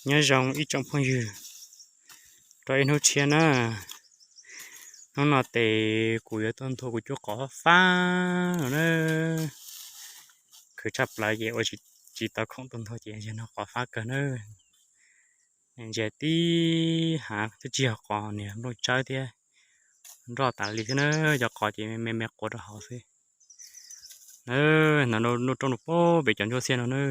Nyob zoo ib tsoom phooj ywg rau ib hnub tshiab na. Hnub no ces kuv yuav tuaj nthua kuv cuab qos fab fab no na. Khwv tshaj plaws ces ua tsis tau khoom tuaj nthua ces yog no qos fab kawg na. Ntsia tib hav twb tsis yog qos, niag nplooj tsawb thiab nroj tas li xwb na. Cov qos ces me me quav rau hauv xwb. Ntawm nuj rooj no pem cov ntsuab xiab no na.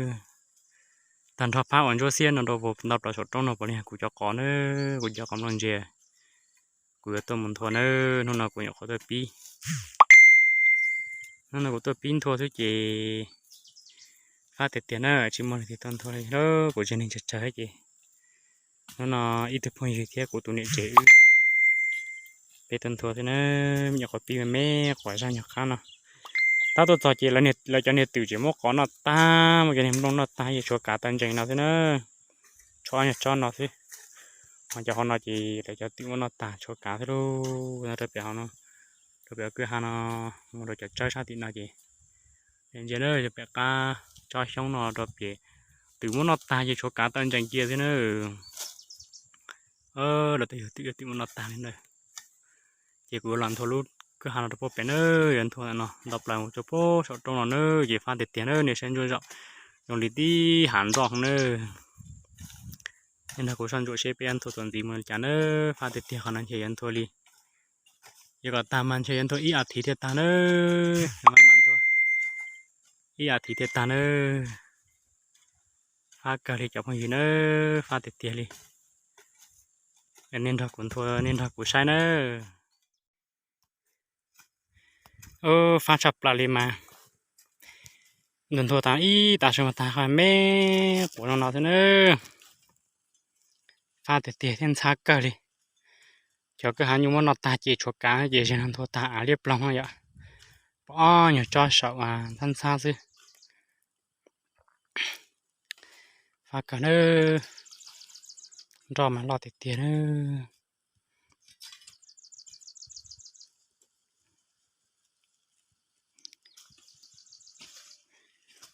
Tag nrho phab uas ntsuab xiab no rau puag ntau plaws saum roob no puav leej yog kuv cov qos na, kuv cov qos nplooj ntsia. Kuv yuav tuaj mus nthua na, hnub no kuv nyuam qhuav tuaj pib. Hnub no kuv tuaj pib nthua xwb ces fab tiag tiag na, tsis muaj leej twg tuaj nthua li. Kuv tseem neeg tsawg tsawg ces hnub no ib tug phooj ywg thiab kuv tus niam tsev wb, peb tuaj nthua xwb na. Me nyuam qhuav pib me me quav zaj nyuag qab no. Tab tuaj txog ces lawv cov niag twm tseem muab qos noj tag, muab cov niag nplooj noj tag, ces tshuav kav taw ntsees no xwb na. Tshuav nyuag tsob no xwb. Ho cov hauv no ces lawv cov twm muab noj tag tshuav kav xwb lauj. No rau pem hauv no, rau pem kwj ha no, mus rau cov tsawb sab tim no ces ntsia na, pem qab tsob xyoob no rau pem twm muab noj tag ces tshuav kav taw ntsees cia xwb na. Lawv tej yug twm, yog twm muab noj tag li na. Ces kuv yuav los nthua lub kwj ha no rau puag pem na, yuav nthua no ntau plaws mus rau puag saum roob no na, ces fab tiag tiag na, nej saib ntsuab zaum zoo li tib hav nroj na. Nej nrog kuv soj ntsuam seb peb yuav nthua txuas ntxiv mus li cas na, fab tiag tiag qhov no ntshe yuav nthua li. Yuav kom tag mas ntshe yuav nthua ib as thiv thiaj tag na, mas nthua ib as thiv thiaj tag na. Fab kawg li cov phooj ywg na, fab tiag tiag li. Nej nrog kuv nthua, nej nrog kuv saib na. Fab tshaj plaws li mas, nthua tag ib tag sub mas tag qhov me quav no no xwb na. Fab tiag tiag thiab ntxhab kawg li. Cov kwj ha nyuj muab noj tag ces tshuav kav ces zeeg no nthua tag av liab ploog no yom. Pom ob nyuag tsob saum ntxhab ntxhab xwb. Fab kawg na, nroj mas loj tiag tiag na.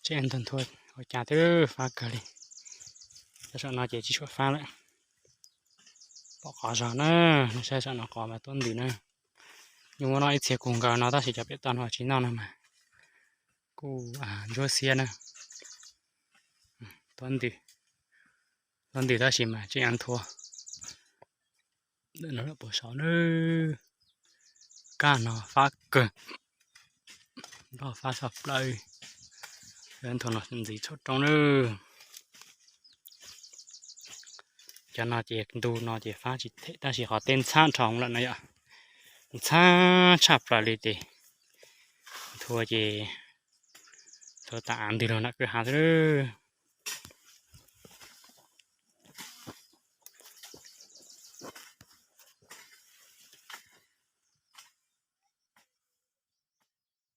Tseem nthua ua cas twb fab kawg li. Cov saum no ces tsis tshua fab lawm. Pom qos zog na, nej saib saum no qos mas tuab ntws na. Nyuj muab noj ib txhia kuj nkaus no tab sis cov pem toj no tsis noj no mas kuj ntsuab xiab na. Tuab ntws, tuab ntws tab sis mas tseem nthua. Ntawm no lawm puag saud na, kab no fab kawg, nroj fab tshaj plaws. Nthua no ntxiv txhua roob na. Cov no ces ntu no ces fab tsis them tab sis qhov teb ntxhab dhau lawm no yom. Ntxhab tshaj plaws li ces nthua ces nthua tas av ntws los nram kwj ha xwb.